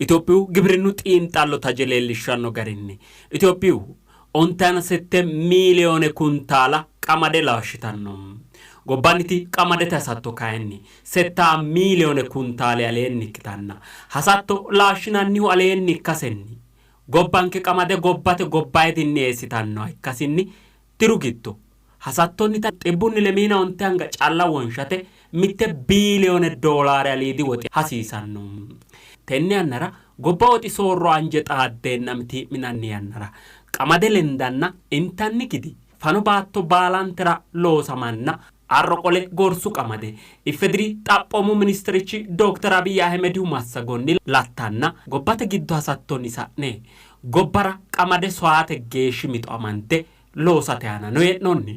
Itophiyu gibrinnu xiinxallo taje leellishshanno garinni Itophiyu ontaana sette miiliyoone kuntaala qamade laashshitanno. Gobbanniti qamadete hasatto kayinni settaa miiliyoone kuntaale aleenni ikkitanna hasatto laashshinannihu aleenni ikkasenni gobbanke qamade gobbate gobbayidinni eessitannoha ikkasinni diru giddo hasattonnita xibbunni lemiina onte anga calla wonshate mitte biiliyoone doolaare aliidi woxi hasiisanno. Tenne yannara gobba woxi soorro anje xaaddeenna mitii'minanni yannara qamade lendanna intanni gidi fano baatto baalantera loosamanna arro qole gorsu qamade IFEDRI xaphoomu ministirichi Dookter Abiy Ahimedihu massagonni lattanna gobbate giddo hasattonni sa'ne gobbara qamade soyaate geeshshi mixo amande loosate aanano hee'noonni.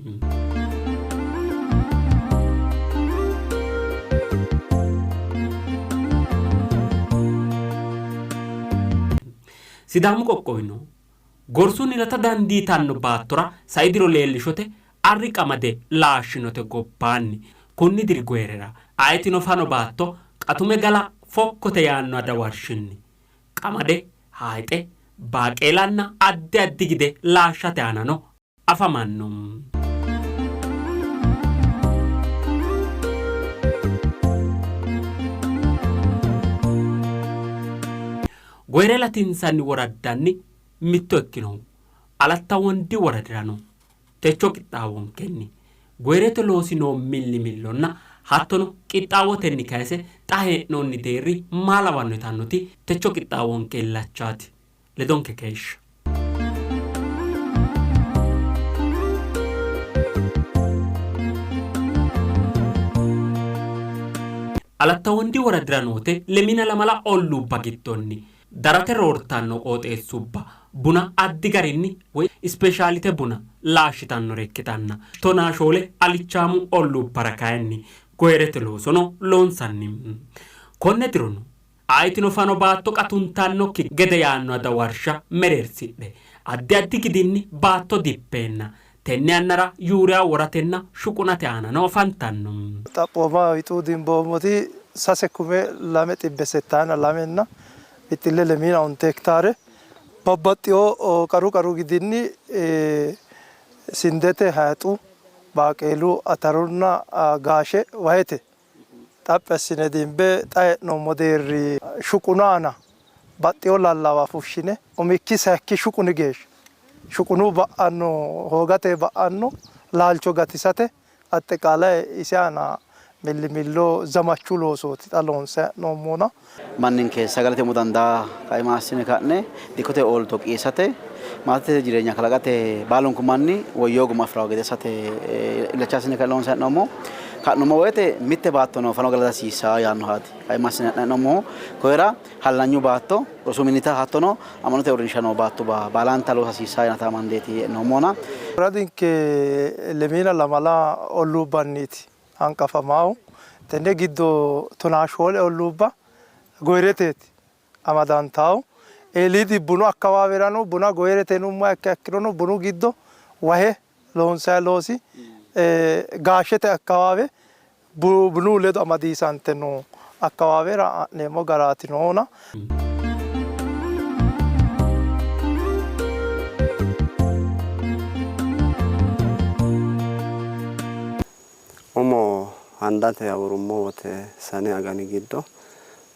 Sidaamu qoqqowino gorsunni lata dandiitanno baattora sai diro leellishote arri qamade laashshinote gobbaanni kunni diri goyirera ayetino fano baatto qatume gala fokkote yaanno adawarshinni qamade, hayixe, baaqeelanna addi addi gide laashshate aanano afamanno. Goyire latinsanni woraddanni mitto ikkinohu Alatta Wondi woradirano techo qixxaawonkenni goyirete loosi noo millimillonna hattono qixxaawotenni kayise xa hee'noonni deerri maa lawanno yitannoti techo qixxaawonke illachaati. Ledonke keeshsha. Alatta Wondi woradira noote lemina lamala olluubba giddonni darate roortanno qooxeessubba buna addi garinni woy ispeeshaalite buna laashshitannore ikkitanna 14 alichaamu olluubbara kayinni goyirete loosono loonsanni. Konne dirono ayitino fano baatto qatuntannokki gede yaanno adawarsha mereersidhe addi addi gidinni baatto dibbeenna tenne yannara Yuuriya woratenna shuqunate aanano afantanno. Xaphooma wixu dimboommoti sase kume lame xibbe settaana lamenna bixxille lemiina onte hektaare babbaxxino qaru qaru gidinni sindete, hayxu, baaqeelu, atarunna gaashe wahete xaphi assine dimbe xa hee'noommo deerri shuqunu aana baxxino lallawa fushshine umikki sayikki shuquni geeshsha shuqunu ba''anno hoogate ba''anno laalcho gatisate axxiqaalay ise aana millimillo zamachu loosooti xa loonsanni hee'noommohuna. Manninke sagalete umo dandaa kaima assine ka'ne dikkote oolto qiissate, maatete jireenya kalaqate baalunku manni woyyoo guma afi'ranno gede assate illacha assine ka'ne loonsanni hee'noommo. Ka'nummo woyte mitte baattono fano galata hasiissanno yaannohaati kaima assine hee'noommohu. Koyera hallanyu baatto, rosu minita hattono amma'note uurrinsha noo baattuwa baalanta loosa hasiissanno yinannita amandeeti hee'noommohuna. Woradinke lemiina lamala olluubbanniiti hanqafamaahu. Tenne giddo tonaa shoole olluubba goyireteeti amadantaahu. Eeliidi bunu akkawaawerano buna goyirete yinummoha ikkiha ikkirono bunu giddo wahe loonsanni loosi gaashete akkawaawe bunu ledo amadiisante noo akkawaawera ha'neemmo garaati noona. Umo handate agurummo wote sane agani giddo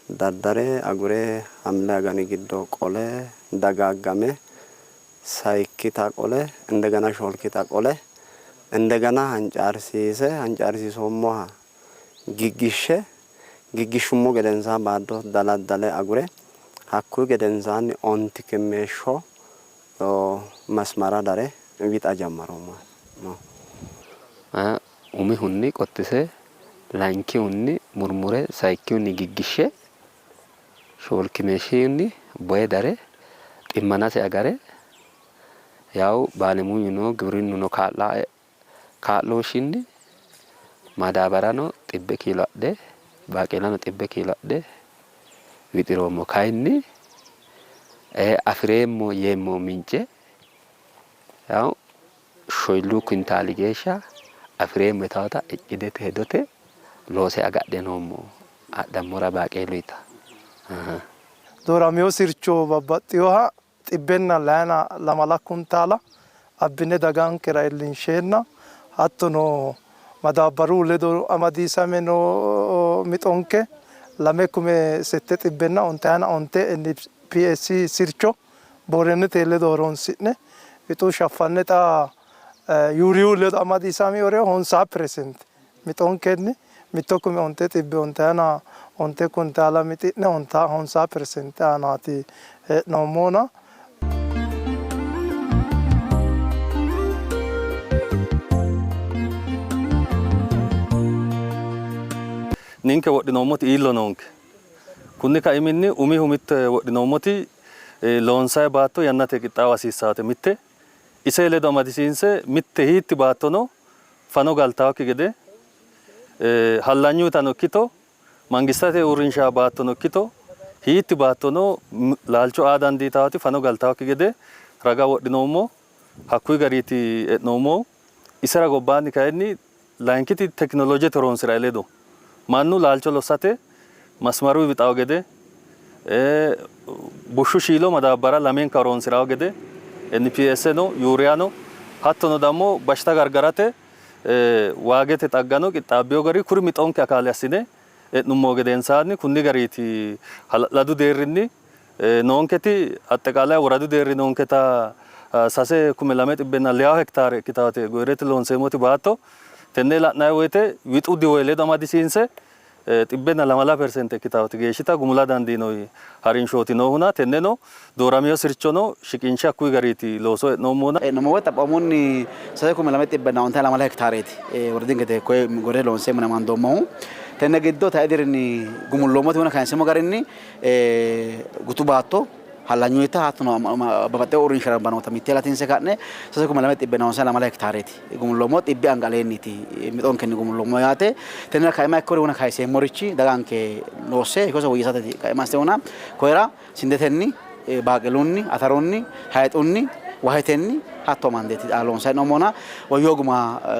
daddare agure Hamle agani giddo qole dagaaggame sayikkita qole indegena shoolkita qole indegena hancaarsiise hancaarsiisoommoha giggishshe giggishshummo gedensaanni baatto daladdale agure hakkuyi gedensaanni ontikkimeeshsho masmara dare wixa jammarummo. Umihunni qottise, layinkihunni murmure, sayikkihunni giggishshe, shoolkimeeshshihunni boye dare, ximmanase agare, yawu baalemuyyuno giwirinnuno kaa'lae kaa'looshshinni madaabarano xibbe kiilo adhe, baaqeelano xibbe kiilo adhe wixiroommo. Kayinni afi'reemmo yeemmo mince yawu shoyilluu kintaali geeshsha afi'reemmo yitawota iqqidete hedote loose agadhe noommo adhammora baaqeeluyita. Dooramino sircho babbaxxinoha 120 kuntaala abbine dagankera iillinsheenna hattono madaabbaru ledo amadiisame noo mixonke 2995 NPS sircho boorennite ledo horonsi'ne wixu shaffanne xa yuuriyu ledo amadiisamewore 50% mixonkenni 1995 kuntaala mixi'ne 50% aanaati hee'noommona. Ninke wodhinoommoti iillo noonke. Kunni kaiminni umihu mitte wodhinoommoti loonsayi baatto yannate qixxaawa hasiissaate mitte ise ledo amadisiinse mitte hiitti baattono fano galtaakki gede hallanyuyitano ikkito mangistate uurrinsha baattono ikkito hiitti baattono laalcho aa dandiitaati fano galtaakki gede raga wodhinoommo. Hakkuyi gariiti e'noommohu. Isera gobbaanni kayinni layinkiti tekinolojete horonsi'ra ledo mannu laalcho lossate masmaru wixawo gede bushshu shiilo madaabbara lamenka horonsi'rawo gede NPS no yuuriyano hattono dammo bashita gargarate waagete xaggano qixxaabbiyo gari kuri mixonke akaale assine e'nummo gedensaanni kunni gariiti hala'ladu deerrinni noonketi axxeqaalay woradu deerri noonketa 6200 hektaare ikkitaate goyirete loonseemmoti baatto tenne la'nanni woyte wixu diwoy ledo amadisiinse 102% ikkitaate geeshshita gumula dandiinoyi harinshooti noohuna tenneno dooramino sirchono shiqinshe hakkuyi gariiti looso e'noommohuna. E'noommo woyte xaphoomunni 6294 hektaareeti woradinkete koye goyirete loonseemmo yine amandoommohu. Tenne giddo tai dirinni gumulloommoti wona kayinseemmo garinni gutu baatto hallanyuyita hattono babbaxxewo uurrinshara noota mittee latinse ka'ne 6294 hektaareeti gumulloommo xibbe anga aleenniiti mixonkenni gumulloommo yaate. Tennera kaima ikkore wona kayiseemmorichi daganke loosse heeshshose woyyeessate kaima assite wona koyera sindetenni baaqelunni atarunni hayixunni wahetenni hatto amandeeti xa loonsanni hee'noommona woyyo guma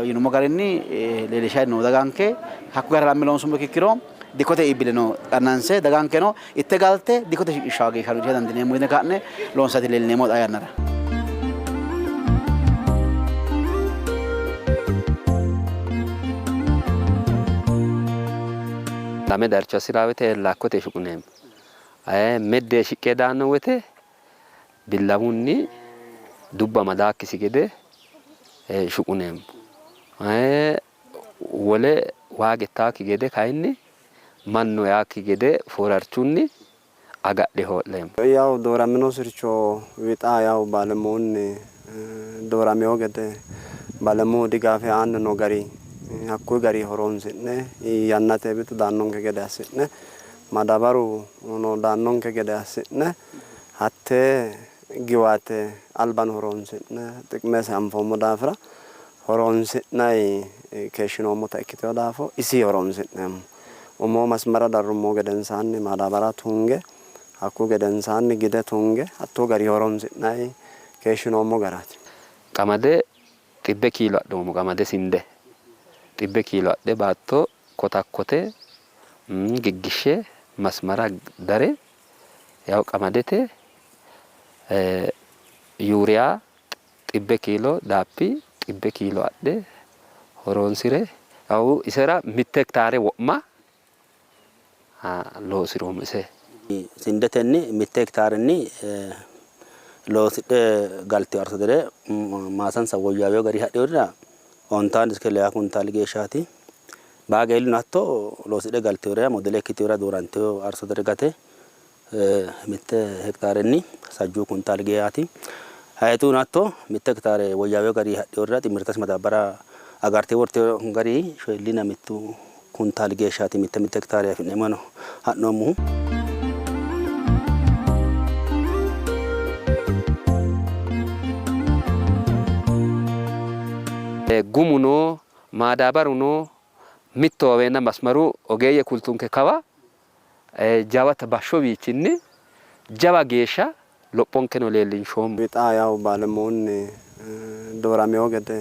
yinummo garinni leellishanni noo daganke hakku gara lamme loonsummo ikkiro dikkote iibbileno qannanse dagankeno itte galte dikkote shiqishshawo geeshsha loosiisa dandiineemmo yine ka'ne loonsati leellineemmo xaa yannara. Lame darcho assi'ra woyte lakkote shuquneemmo. Medde shiqqe daanno woyte billawunni dubba amadaakkisi gede shuquneemmo. Wole waa gittaakki gede kayinni mannu eaakki gede foorarchunni agadhe hoo'leemmo. Yawu dooramino sircho wixa yawu balemuunni dooramino gede balemu digaafe aanni noo gari hakkuyi gari horonsi'ne yannate wixu daannonke gede assi'ne madabaru no daannonke gede assi'ne hattee giwaate albano horonsi'ne xiqimese anfoommo daafira horonsi'nanni keeshshinoommota ikkitino daafo isi horonsi'neemmo. Umo masmara darrummo gedensaanni madabara tunge hakku gedensaanni gide tunge hattoo gari horonsi'nanni keeshshinoommo garaati. Qamade xibbe kiilo adhoommo, qamade sinde xibbe kiilo adhe baatto kotakkote giggishshe masmara dare yaw qamadete yuuriya xibbe kiilo daappi xibbe kiilo adhe horoonsire yaw isera mitte hektaare wo'ma loosiroommo ise. Sindetenni mitte hektaarenni loosidhe galtino arso-adere maasansa woyyaawino gari hadhinorira ontaanni iske leyaa kuntaali geeshshaati. Baaqeeluno hatto loosidhe galtinorira modele ikkitinorira doorantino arso-adere gate mitte hektaarenni sajjuu kuntaali geyaati. Hayixuno hatto mitte hektaare woyyaawino gari hadhinorira ximirtasi madaabbara agarte wortino gari shoyillina mittu kuntaali geeshshaati mitte mitte hektaare afi'neemmo ha'noommohu. Gumuno maadaabaruno mittowa weenna masmaru ogeeyye kultunke kawa jawata bashshowiichinni jawa geeshsha lophonkeno leellinshoommo. Wixa yawu balemuunni dooramino gede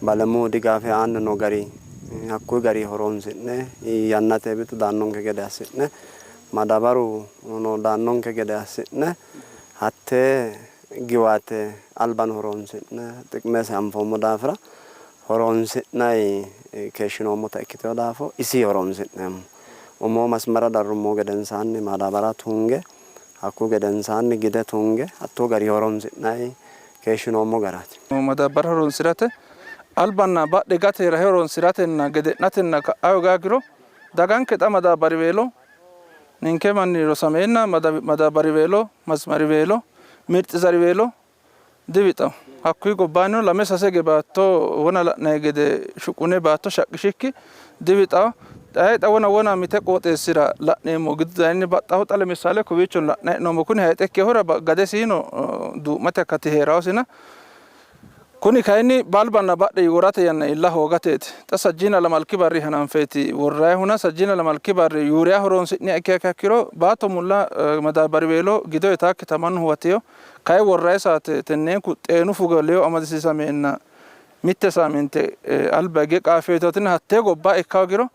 balemu digaafe aanni noo gari hakkuyi gari horonsi'ne yannate wixu daannonke gede assi'ne Madabaruno daannonke gede assi'ne hattee giwaate albano horoonsi'ne xiqimese anfoommo daafira horoonsi'nanni keeshshinoommota ikkitino daafo isi horoonsi'neemmo. Umo masmara darrummo gedensaanni madabara tunge hakku gedensaanni gide tunge hattoo gari horoonsi'nanni keeshshinoommo garaati. Madaabbara horoonsi'rate albanna badhe gate rahe horoonsi'ratenna gede'natenna ka'ayo gaagiro daganke xa madaabbariweelo ninke manni rosameenna madaabbariweelo masmariweelo mirxi zariweelo diwixawo. Hakkuyi gobbaannino lame sase ge baatto wona la'nayi gede shuqune baatto shaqqishikki diwixawo. Xaye xa wona wona mite qooxeessira la'neemmo gidu dayinni baxxaho xa lemissaale kowiicho la'nayi hee'noommo kuni hayixe ikkehura gadesiino duu'mate akati hee'rawosina kuni kayinni balbanna badhe worate yanna iilla hoogateeti. Xa sajjiina lamalki barri hananfeeti worrayihuna sajjiina lamalki barri yuuriya horoonsi'niha ikkiha ikkiro baatto mulla madaabbariweelo gido itaakkita mannu huwatiyo. Kayi worrayi saate tennenku xeenu fugo leyo amadisiisameenna mitte saaminte alba hige qaafeetootinna hattee gobba ikka hoogiro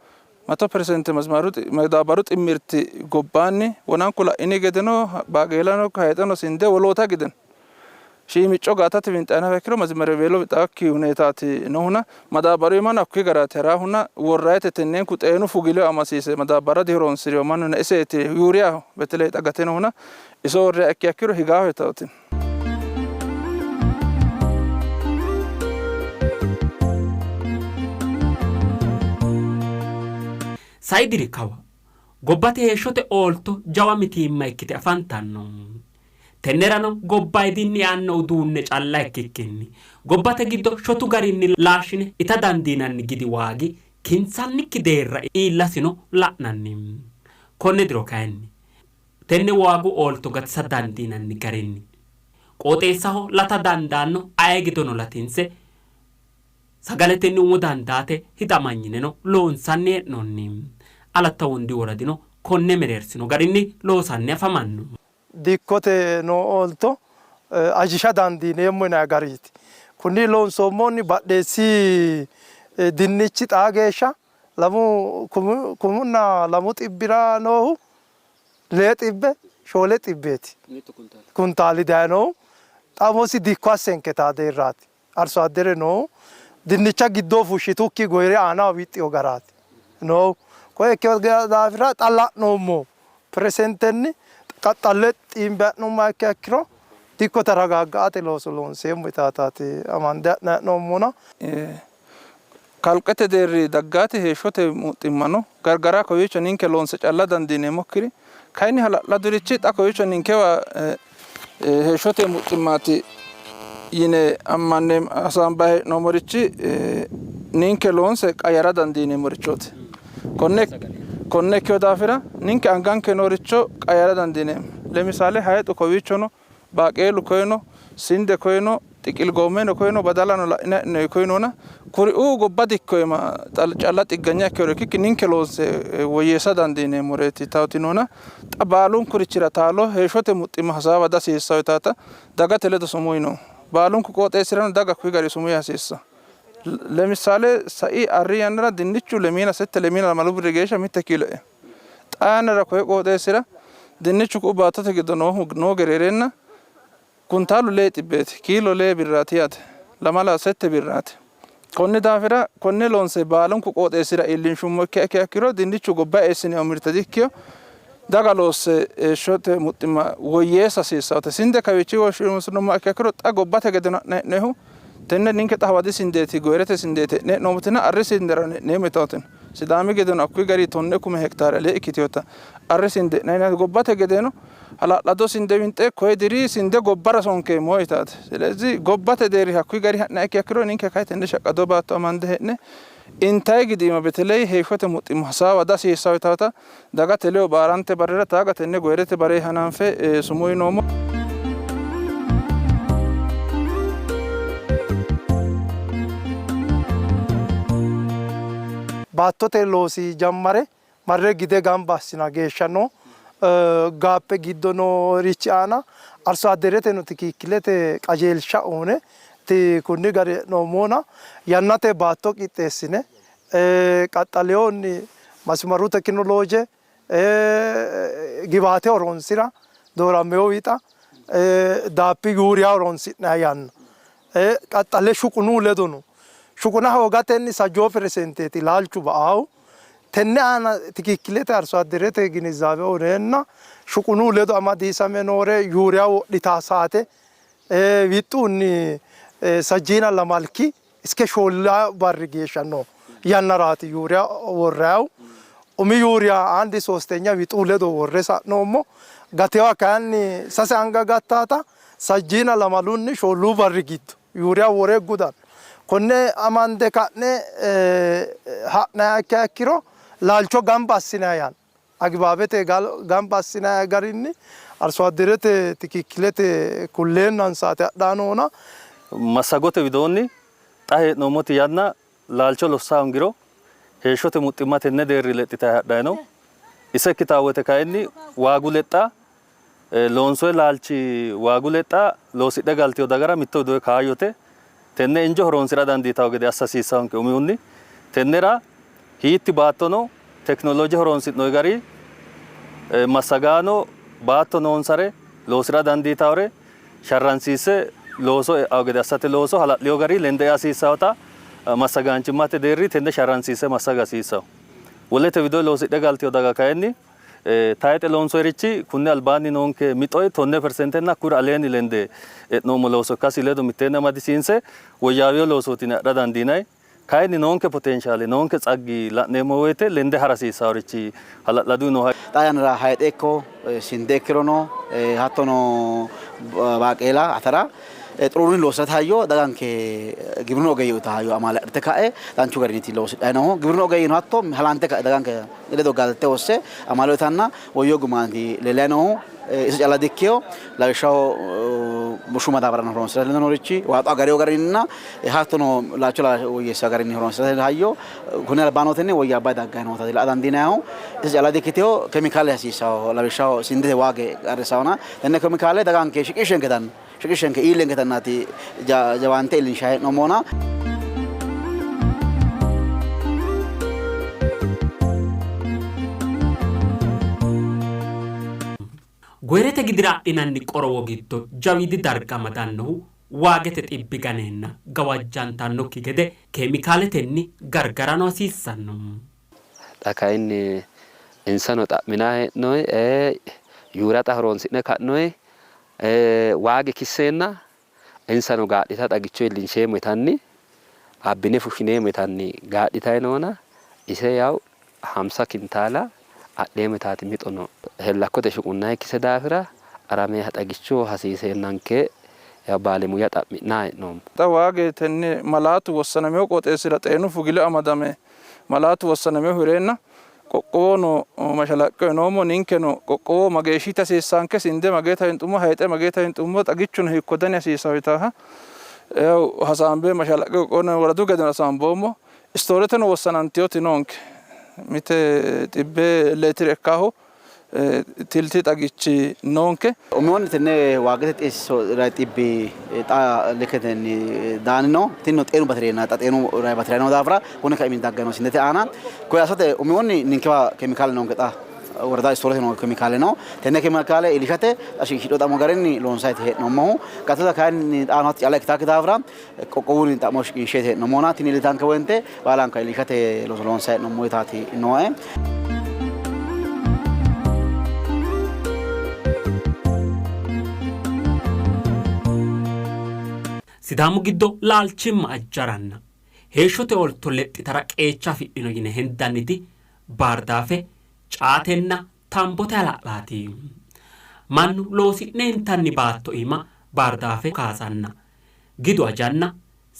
100% mazmaru madaabbaru ximmirti gobbaanni wonanku la'ini gedeno baaqeelano hayixeno sinde woloota gedeno shiimicco gaatate winxaanafa ikkiro mazimariweelo wixaakki huneetaati noohuna madaabbaru iimano hakkuyi garaati haraahuna worrayite tennenku xeenu fugileo amasiise madaabbara dihoroonsiriyo mannuna iseeti yuuriyaho beteley xagate noohuna iso worriha ikkiha ikkiro higaaho yitaoti. Sai diri kawa gobbate heeshshote oolto jawa mitiimma ikkite afantanno. Tennerano gobbayidinni eanno uduunne calla ikkikkinni gobbate giddo shotu garinni laashshine ita dandiinanni gidi waagi kinsannikki deerra iillasino la'nanni. Konne diro kayinni tenne waagu oolto gatisa dandiinanni garinni qooxeessaho lata dandaanno aye gidono latinse sagaletenni umo dandaate hixamanyineno loonsanni hee'noonni. Alatta Wondi woradino konne mereersino garinni loosanni afamanno. Dikkote noo oolto ajisha dandiineemmo yinanni gariiti. Kunni loonsoommonni badheessi dinnichi xaa geeshsha lamu kumunna lamu xibbira noohu lee xibbe shoole xibbeeti kuntaali dayi noohu xa umosi dikko assenke taa deerraati. Arso addere noohu dinnicha giddoo fushshitukki goyire aanaho wixxiyo garaati noohu. Koye ikkino daafira xa la'noommo piresentenni qaxxalle xiimbe ha'nummoha ikkiha ikkiro dikko taragaaga'ate looso loonseemmo yitaataati amande ha'nanni hee'noommona. Kalqete deerri daggaati heeshshote muxximmano gargara kowiicho ninke loonse calla dandiineemmokkiri kayinni hala'ladurichi xa kowiicho ninkewa heeshshote muxximmaati yine ammanne hasaambanni hee'noommorichi ninke loonse qayyara dandiineemmorichooti. Konne konne ikkino daafira ninke anganke nooricho qayyara dandiineemmo. Lemisaale hayixu kowiicho no, baaqeelu koye no, sinde koye no, xiqil goomeno koye no, badalano la'inanni koye noona kuriuu gobba dikko iima calla xigganya ikkinore ikkikki ninke loonse woyyeessa dandiineemmoreeti tawoti noona xa baalunkurichira taalo heeshshote muxximma hasaawa dihasiissanno yitaata dagate ledo sumuu yino. Baalunku qooxeessirano daga kuyi gari sumuu yaa hasiissanno. Lemisaale sai arri yannara dinnichu lemiina sette lemiina lamalu birri geeshsha mitte kiilo eino. Xaa yannara koye qooxeessira dinnichu ku'u baattote giddo noohu noo gereereenna kuntaalu lee xibbeeti, kiilo lee birraati yaate. Lamala sette birraati. Konni daafira konne loonse baalunku qooxeessira iillinshummo ikkiha ikkiha ikkiro dinnichu gobba eessineemmo mirte dikkino. Daga loosse heeshshote muxximma woyyeessa hasiissannote. Sinde kawiichi woshshinummoha ikkiha ikkiro xa gobbate gedeno ha'ne hee'noonnihu tenne ninke xa hawadi sindeeti, goyirete sindeeti hee'ne hee'noommotina arri sinderano hee'neemmo yitannotino. Sidaami gedeno hakkuyi gari tonne kume hektaare alee ikkitinota arri sinde hee'nanni gobbate gedeno hala'lado sinde winxe koye diri sinde gobbara sonkeemmo yitaate. Silezi gobbate deerri hakkuyi gari ha'niha ikkiha ikkiro ninke kayi tenne shaqqado baatto amande hee'ne intayi gidi iima beteley heeshshote muxximma hasaawa dihasiissanno yitaata dagate ledo baarante barera taaga tenne goyirete bare hananfe sumuu yinoommo. Baattote loosi jammare marre gide gamba assina geeshsha noo gaappe giddo noorichi aana arso addereteno tikikkilete qajeelsha uune kunni gari hee'noommona yannate baatto qixxeessine qaxxaleyoonni masimaru tekinolooje Giwaate horonsira dooramino wixa daappi yuuriya horonsi'nanni yanna qaxxale shuqunu ledo no. Shuquna hoogatenni sajjoo peresenteeti laalchu ba''aahu. Tenne aana tikikkilete arsoadderete ginizaabe uyineenna shuqunu ledo amadiisame noore yuuriya wodhitaa saate wixunni sajjiina lamalki iske shoolaa barri geeshsha noo yannaraati yuuriya worrayihu. Umi yuuriya andi soostenya wixu ledo worre sa'noommo. Gatewa kayinni sase anga gattaata sajjiina lamalunni shooluu barri giddo yuuriya wore gudanno. Konne amande ka'ne ha'nayiha ikkiha ikkiro laalcho gamba assinanni yanna agibaabete gamba assinanni garinni arsoadderete tikikkilete kulleennansaati hadhanni noona. Massagote widoonni xa hee'noommoti yanna laalcho lossa hoongiro heeshshote muxximma tenne deerri lexxitanni hadhanni no. Ise ikkitanno woyte kayinni waagu lexxa, loonsoonni laalchi waagu lexxa loosidhe galtino dagara mitto widoonni kaayyote. Tenne injo horonsi'ra dandiitanno gede assa hasiissannonke umihunni. Tennera hiitti baattono tekinoloje horonsi'noonni gari massagaano baatto noonsare loosi'ra dandiitannore sharransiisse looso e'anno gede assate looso hala'lino gari lende ea hasiissannota massagaanchimmate deerri tenne sharransiisse massaga hasiissanno. Wolete widoonni loosidhe galtino daga kayinni tayixe loonsoyirichi kunni albaanni noonke mixoyi tonne persentenna hakkuyira aleenni lende e'noommo looso ikkasi ledo mitteenni amadisiinse woyyaawino loosooti yine adha dandiinanni. Kayinni noonke potenshaale, noonke tsaggi la'neemmo woyte lende hara hasiissannorichi hala'laduyi nooha. Xaa yannara hayixe ikko sinde ikkirono hattono baaqeela, atara xururunni loosi'rate hayyo daganke gibrinnu ogeeyye uytanno hayyo amaale adhite ka'e danchu garinniiti loosidhanni noohu. Gibrinnu ogeeyyeno hatto halante ka'e daganke ledo galte hosse amaale uytanna woyyo gumaati leellanni noohu. Iso calla dikkino, lawishshaho bushshu madaabarano horonsi'rate ledo noorichi waaxo agarino garinninna hattono laalcho woyyeessino garinni horonsi'rate hayyo konni albaanni nootenni woyyaabbanni dagganni noota la'a dandiinannihu. Iso calla dikkitino, kemikaale hasiissanno lawishshaho sindete waagi qarrisahona tenne kemikaale daganke shiqishshenke yitanno shiqishshenke iillenke yitannaati jawaante iillinshanni hee'noommohuna. Goyirete gidira adhinanni qorowo giddo jawiidi darga amadannohu waagete xibbi ganeenna gawajjantannokki gede kemikaaletenni gargarano hasiissanno. Xa kayinni insano xa'minanni hee'noonni, Yuura xa horoonsi'ne ka'noonni, waagi kisseenna insano gaa'lita xagicho iillinsheemmo yitanni abbine fushshineemmo yitanni gaa'litanni noona ise yawu hamsa kintaala adheemmo yitaati mixo no. Hellakkote shuqunnannikkise daafira arameeha xagicho hasiiseennanke yawu baalemuya xa'mi'nanni hee'noommo. Xa waage tenne malaatu wossanamino qooxeessira xeenu fugile amadame malaatu wossanaminohu hee'reenna qoqqowono mashalaqqe uyinoommo. Ninkeno qoqqowoho mageeshshiti hasiissaanke, sinde mageeta winxummo, hayixe mageeta winxummo, xagichuno hiikko dani hasiisaho yitaaha yaw hasaambe mashalaqqe qoqqowuno woradu gedeno hasaamboommo. Istooreteno wossanantinoti noonke. Mite xibbe leetire ikkaahu tilti xagichi noonke. Umihunni tenne waagete xisso rai xibbi xa likketenni daanni no. Tinino xeenu bati'reenna xa xeenu rai bati'ranni noo daafira konni kaiminni dagganni no sindete aana. Koye assate umihunni ninkewa kemikaale noonke xa worada istoorete noo kemikaale no. Tenne kemikaale iillishate xa shiqishidhino xa'mo garinni loonsanniiti hee'noommohu. Gattota kayinni xaano hatti calla ikkitaakki daafira qoqqowunni xa'mo shiqinsheeti hee'noommohuna tini iillitanke woyte baalanka iillishate looso loonsanni hee'noommo yitaati nooe. Sidaamu giddo laalchimma ajjaranna heeshshote oolto lexxitara qeecha afidhino yine hendanniti baardaafe, caatenna tambote hala'laati. Mannu loosi'ne intanni baatto iima baardaafe kaasanna gidu ajanna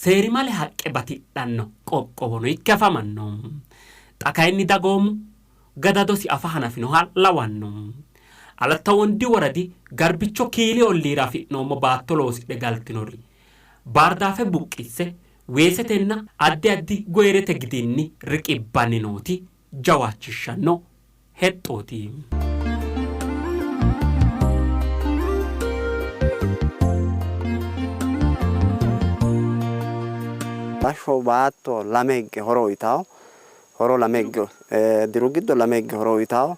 seerimale haqqe batidhanno qoqqowono ikke afamanno. Xa kayinni dagoomu gadadosi afa hanafinoha lawanno. Alatta Wondi woradi Garbicho Kiili olliira afi'noommo baatto loosidhe galtinori baardaafe buqqisse weesetenna addi addi goyirete gidinni riqibbanni nooti jawaachishshanno hexxooti. Bashsho baatto lame higge horo uyitanno. Horo lame higge diru giddo lame higge horo uyitanno.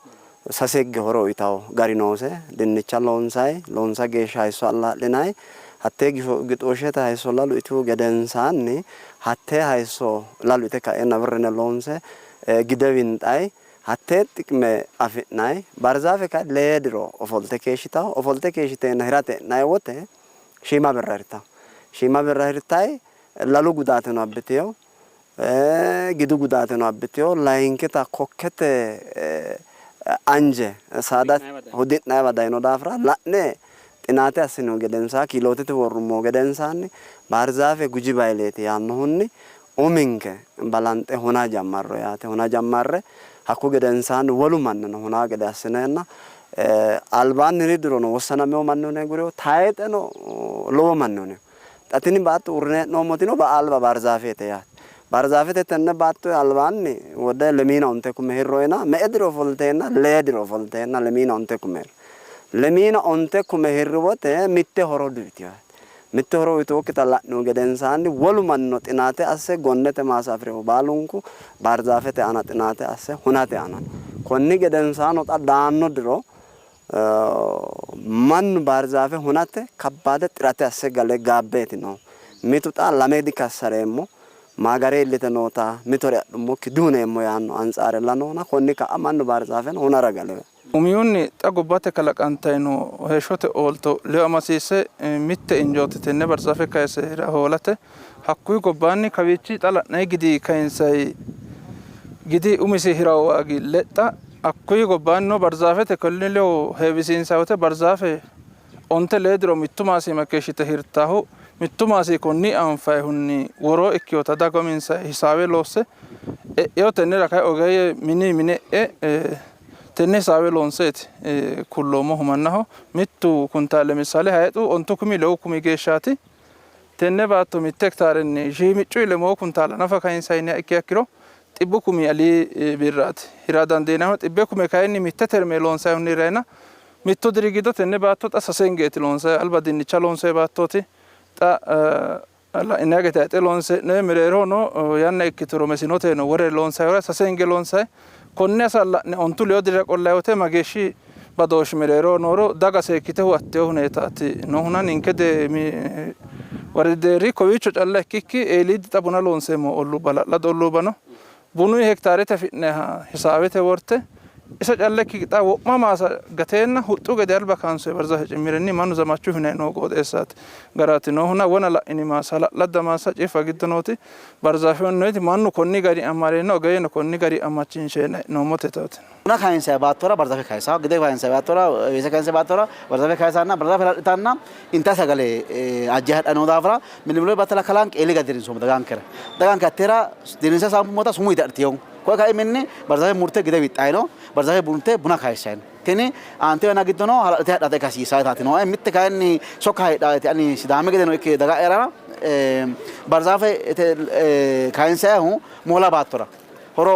Sase higge horo uyitawo gari noose. Dinnicha loonsayi, loonsa geeshsha hayisso allaa'linayi. Hattee gixooshshete hayisso lalu itihu gedensaanni hattee hayisso lalu ite kaeenna wirrine loonse gide winxayi. Hattee xiqime afi'nayi. Baarzaafe kayi lee diro ofolte keeshshitawo. Ofolte keeshshiteenna hirate e'nayi wote shiima birra hirtawo. Shiima birra hirtayi lalu gudaateno abbitewo. Gidu gudaateno abbitino. Layinkita kokkete anje saada hudi'nayiwa dayino daafira la'ne xinaate assinihu gedensaanni kiilootete worrummohu gedensaanni Baarzaafe guji bayileeti yaannohunni uminke balanxe huna jammarro yaate. Huna jammarre hakku gedensaanni wolu mannino hunaa gede assineenna albaanni hiri dirono wossanamino manni hune agurino, tayixeno lowo manni hunino. Xa tini baatto uurrine hee'noommotino alba baarzaafete yaate. Baarzaafete tenne baatto albaanni wode lemiina onte kume hirroyina me''e diro ofolteenna? Lee diro ofolteenna lemiina onte kume hirri. Lemiina onte kume hirri wote mitte horo diuyitino yaate. Mitte horo uyitinokkita la'nihu gedensaanni wolu mannino xinaate asse gonnete maasa afi'rinohu baalunku baarzaafete aana xinaate asse hunate aana no. Konni gedensaano xa daanno diro Mannu baarzaafe hunate kabbaade xirate asse gale gaabbeeti noohu. Mitu xa lame dikassareemmo, maagare iillite noota mitore adhummokki dihuneemmo yaanno antsaarella noona konni ka'a mannu baarzaafeno hunara galewe. Umihunni xa gobbate kalaqantanni noo heeshshote oolto ledo amasiisse mitte injooti tenne barzaafe kayise hira hoolate. Hakkuyi gobbaanni kawiichi xa la'nanni gidi kayinsanni gidi umisi hirawo waagi lexxa Hakkuyi gobbaannino barzaafete konni ledo heewisiinsanni woyte barzaafe onte lee diro mittu maasi iima keeshshite hirtannohu mittu maasi konni anfannihunni woroo ikkinota daga uminsa hisaawe loosse e'ino. Tennera kayi ogeeyye mini mine e'e tenne hisaawe loonseeti kulloommohu mannaho. Mittu kuntaale lemisaale hayixu ontu kumi lewu kumi geeshshaati. Tenne baatto mitte hektaarenni shiimiccuyi lemoo kuntaala nafa kayinsanni yiniha ikkiha ikkiro xibbu kumi ali birraati hira dandiinannihu. Xibbe kume kayinni mitte terme loonsannihunni hirrayina mittu diri giddo tenne baatto xa sase hingeeti loonsanni. Alba dinnicha loonsoonni baattooti. Xa la'inanni gede hayixe loonse hee'noonni. Mereerohono yanna ikkituro mesinoteno wore loonsannihura sase hinge loonsanni. Konne hasa la'ne ontu leewu dirira qollanni woyte mageeshshi badooshshi mereeroho nooro daga seekkite huwattino huneetaati noohuna ninke woradi deerri kowiicho calla ikkikki eeliidi xa buna loonseemmo olluubba hala'lado olluubba no. Bunu hektaarete afi'nanniha hisaawete worte iso calla ikkikki xa wo'ma maasa gateenna huxxu gede alba kaansoyi barzaafe cimmirenni mannu zamachu hunanni noo qooxeessaati garaati noohuna wona la'ini maasa hala'ladda maasa ciffa giddo nooti Barzaafe hunnoyiti mannu konni gari amareenna ogeeyyeno konni gari amachiinsheenna e'noommote taati. Buna kayinsayi baattora barzafe kayisa, gide kayinsayi baattora weese kayinsayi baattora barzafe kayisanna barzafe hala'litanna intayi sagale ajjayi hadhanni noo daafira millimillo battala kalanqe eeli gade dirinsoommo dagankera. Daganke hattera dirinse saanfummota sumuu yite adhitino. Koye kaiminni barzafe murte gide wixxayi no, barzafe murte buna kayissayi no. Tini aante yanna giddono hala'lite hadhate ikka hasiissaataati nooe. Mitte kayinni sokka heedhaaeti ani Sidaami gedeno ikke daga'yara Barzaafe kayinsayihu moola baattora horo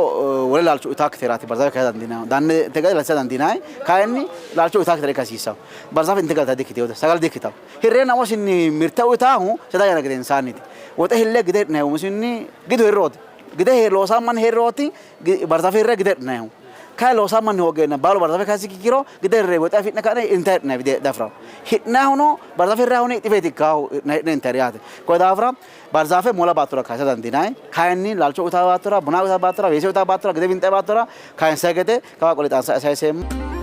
wole laalcho uyitaakkiteraati barzaafe kayisa dandiinannihu. Danne gade latisa dandiinanni kayinni laalcho uyitaakkitera ikka hasiissanno. Barzaafe inte galta dikkitinote, sagale dikkitino. Hirreenna umosinni mirte uyitaahu seeda yanna gedensaanniiti. Woxe hille gide hidhinannihu umisinni gidu hirrooti. Gide loosanno manni hirrooti, barzaafe hirre gide hidhinannihu. Kayi loosanno manni hoogeenna baalu barzaafe kayinsikki kiiro gide hirre woxe afi'ne ka'ne intayi hidhinanni daafira hidhinayihuno barzaafe hirrayihuno ixifeeti ikkaahu hidhine intayiri yaate. Konni daafira barzaafe moola baattora kayisa dandiinanni. Kayinni laalcho uyitawo baattora, buna uyitawo baattora, weese uyitawo baattora, gide winxayi baattora kayinsayi gede kawa qole xaansa sayiseemmo.